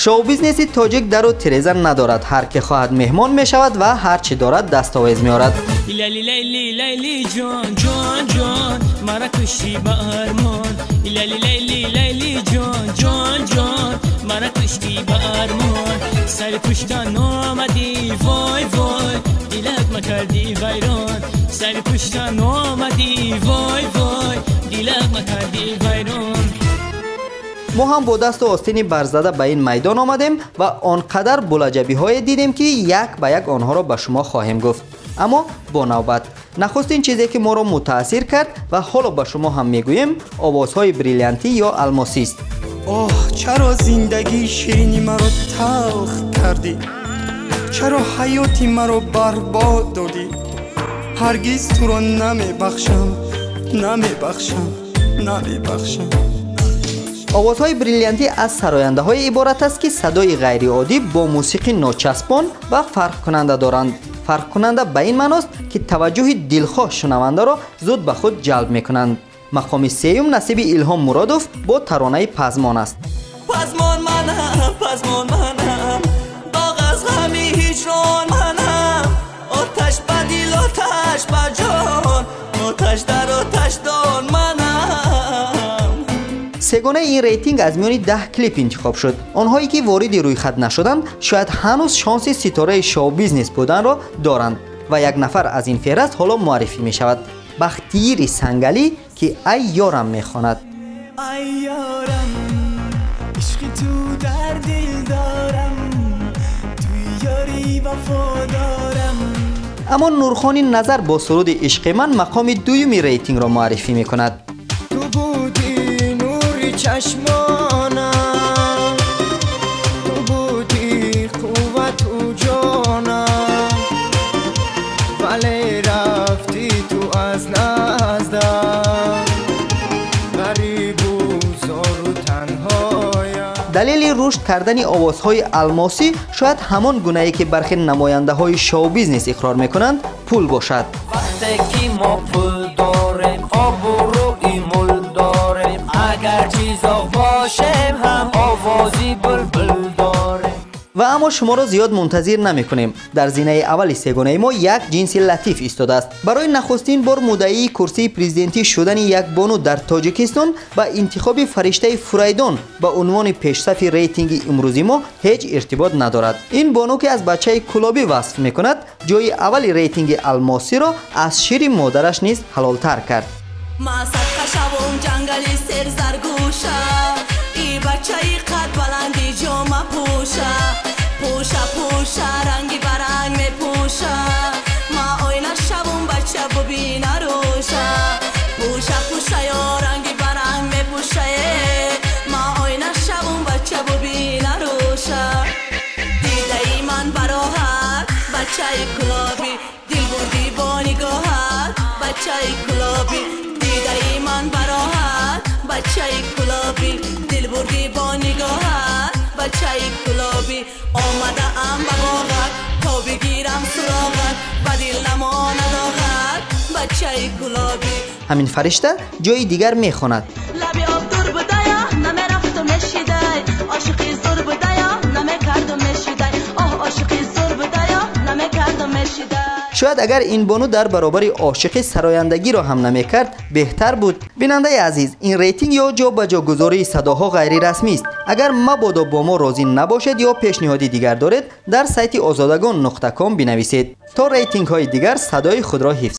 Шоу-бизнеси тоҷик дару тиреза надорад. Ҳар ки хоҳад меҳмон мешавад ва ҳар чӣ дорад дастовез меорад. Лайли лайли лайли ҷон ҷон ҷон мара кушти ба армон. Лайли лайли лайли ҷон ҷон ҷон мара кушти ба армон. Сари пуштан омадӣ вой вой дилак макардӣ вайрон. Сари пуштан омадӣ вой вой дилак макардӣ вайрон. Мо ҳам бо дасту остини барзада ба ин майдон омадем ва он қадар булаҷабиҳое дидем, ки як ба як онҳоро ба шумо хоҳем гуфт. Аммо бо навбат. Нахустин чизе ки моро мутаассир кард ва ҳоло ба шумо ҳам мегӯем, овозҳои бриллиантӣ ё алмосист. Оҳ, чаро зиндагии ширини маро талх кардӣ? Чаро ҳаёти маро барбод додӣ? Ҳаргиз туро намебахшам, намебахшам, намебахшам. Овозҳои бриллиантӣ аз сарояндаҳое иборат аст, ки садои ғайриоддӣ бо мусиқӣ ночаспон ва фарқкунанда доранд. Фарқкунанда ба ин маъност, ки таваҷҷӯҳи дилхоҳ шунавандаро зуд ба худ ҷалб мекунанд. Мақоми сеюм насиби Илҳом Муродов бо таронаи Пазмон аст. Пазмон манам, пазмон манам, доғ аз ғами ҳиҷрон манам, оташ ба дил, оташ ба ҷон, оташ дар оташдон манам. Сегонаи ин рейтинг аз миёни 10 клип интихоб шуд. Онҳое ки вориди рӯйхат нашуданд, шояд ҳанӯз шонси ситораи шоу-бизнес буданро доранд ва як нафар аз ин феҳраст ҳоло муаррифӣ мешавад. Бахтиири Сангалӣ, ки «Ай ёрам» мехонад. Ай ёрам, ишқи ту дар дил дорам, ту ёри вафодорам. Аммо Нурхони Назар бо суруди «Ишқи ман» мақоми дуюми рейтингро муаррифӣ мекунад. Ту будӣ нури чашмонам, ту будӣ қуввату ҷонам, вале рафтӣ ту аз наздам, ғарибу зору танҳоям. Далели рушд кардани овозҳои алмосӣ шояд ҳамон гунае ки бархе намояндаҳои шоу-бизнес иқрор мекунанд, пул бошад. Вақте ки мо пул дорем, обрӯи мул дорем, агар чизо бошем ҳам овози булбул дорем. Ва аммо шуморо зиёд мунтазир намекунем. Дар зинаи аввали сегонаи мо як ҷинси латиф истодааст. Барои нахустин бор муддаии курсии президентӣ шудани як бону дар Тоҷикистон ба интихоби фариштаи Фурайдон ба унвони пешсафи рейтинги имрӯзи мо ҳеҷ иртибот надорад. Ин бону, ки аз бачаи кулобӣ васф мекунад, ҷои аввали рейтинги алмосиро аз шири модараш низ ҳалолтар кард. Ма садқа шавум ҷангали серзаргӯша, и бачаи қад баланди ҷома пӯша, пӯша пӯша ранги баранг мепӯша, ма оина шавум бача бубина рӯша, пӯша пӯша ё ранги баранг мепӯшае, ма оина шавум бача бубина рӯша. Дидаи ман бароҳат бачаи кулобӣ, дил бурдӣ бо нигоҳат бачаи кулобӣ, дидаи ман бароҳат бачаи кулобӣ, дил бурдӣ бо нигоҳат бачаи кулобӣ. Омадаам ба боғат то бигирам суроғат, ба дил намонад оғат бачаи кулобӣ. Ҳамин фаришта ҷои дигар мехонад. Лаби об дур будая намерафту мешидай, ошиқи зур будая намекарду мешидай, оҳ ошиқи зур будая намекарду мешидай. Шояд агар ин бону дар баробари ошиқи сарояндагиро ҳам намекард, беҳтар буд. Бинандаи азиз, ин рейтинг ё ҷо ба ҷогузории садоҳо ғайрирасмист. Агар мабодо бо мо розӣ набошед ё пешниҳоди дигар доред, дар сайти озодагон.ком бинависед. То рейтингҳои дигар садои худро ҳифз